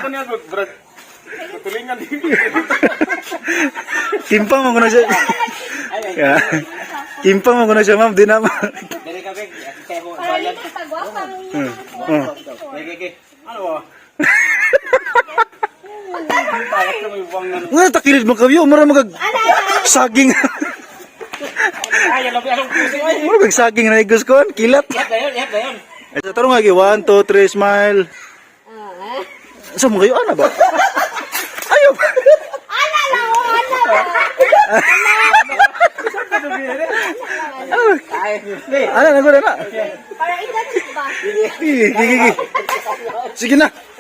niya, brad. Tulingan din. Timpang mo kuno siya. Yeah. Timpang mo kuno siya, ma'am. Di na. Dali ka, Beg. Kaya ko Para bayad. dito sa gwapang. Gigi, gigi. Ano ba? Tawag na may buwang na. Nga takilid mo kayo, mura magag saging. Ay, alam anong puso ay. Mura mag saging na igos kon, kilat. Ihap na yun, ihap na yun. Ay, sa tarong nga, 1 2 3 smile. Sa mo kayo ana ba? Ayaw. Ana lang, oh, ana ba? Ay, Ana na gud na. Para i-touch ba? Sige, sige. Sige na. Para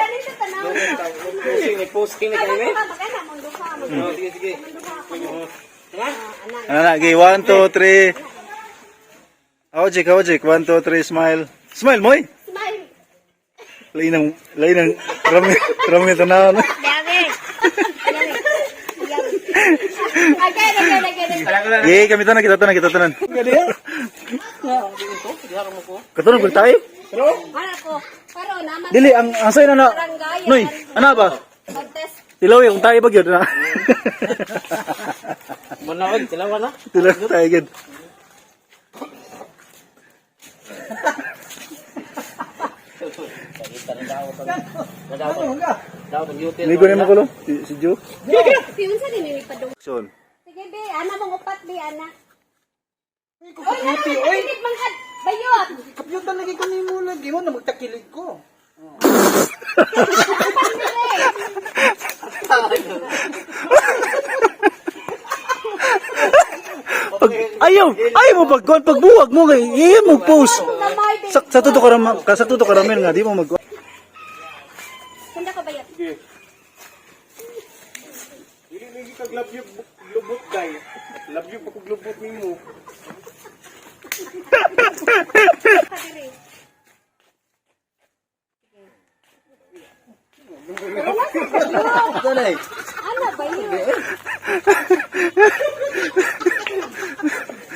rin siya tanaw. Pusing, may pusing na Ana kayo eh. ka, makana, mundo ka. Oh, sige, sige. Mundo ka. Ana na, gi 1 2 3. Ako Jake, ako Jake. 1 2 3 smile. Smile moy. Smile. Lain ang lain ang rami rami tanaw. No? Dami. Again, again, again. again. Gi kami tanan kita tanan kita tanan. Katunog ko tayo. Ana ko, pero naman Dili ang ang sayo na na. Noy, ana ba? mag-test. Tilaw yung tayo ba gyud na. Manawag, tilawa na. Tilaw tayo gyud. Ligo na mo kulo si Joe. Piun sa din ni padung. Action. Sige be, ana mong upat be ana. Oy, ana oy. Manghad. Bayot. Kapyutan lagi ko nimo lagi mo na magtakilig ko. Pag ayaw, ayaw mo pagkuan pagbuwag mo kay iya mo post. Lamay be. Sa tuto karam ka sa tuto karamel nga di mo mag Sunda ka bayot. Sige. Dili lagi kag love you lubot day. Love you pa kog lubot nimo. Kadiri. Ito na eh. Ana bayot.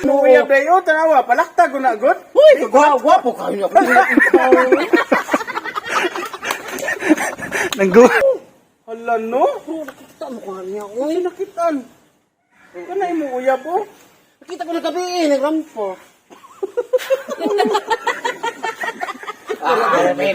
Mo iya day oh tanawa palakta guna god. Uy, gwapo kayo. nanggo. Hala no. Nakita mo ko niya. Uy, Uy nakitaan. Kanay mo uyab oh. nakita ko na gabi eh, nagrampo. Ah, may